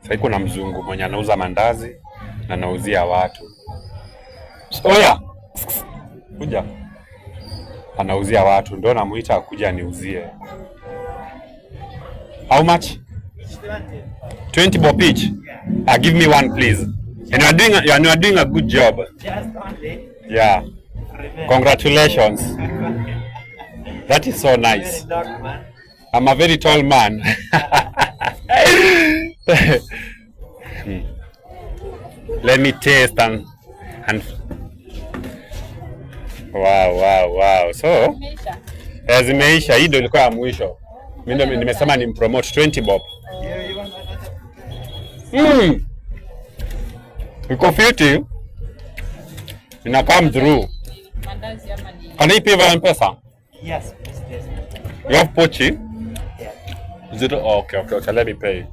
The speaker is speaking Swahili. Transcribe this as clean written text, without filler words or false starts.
Sasa kuna mzungu mwenye anauza mandazi na anauzia watu. Oya, kuja, anauzia watu, ndio namuita akuja niuzie. How much? 20 bob each. Give me one, please. And you are doing a good job. Just only. Yeah. Revenge. Congratulations. That is so nice. Very dark man. I'm a very tall man. Let me taste and wow. So Imeisha. Eh, zimeisha. Hii ndio ilikuwa ya mwisho. Mimi ndio nimesema ni promote 20 bob. You want another? Iko fiti. Ina come through. Mandazi ama ni Can I pay via M-Pesa? Yes, please. Yes. You have pochi? Yeah. Zero. Oh, okay. Let me pay.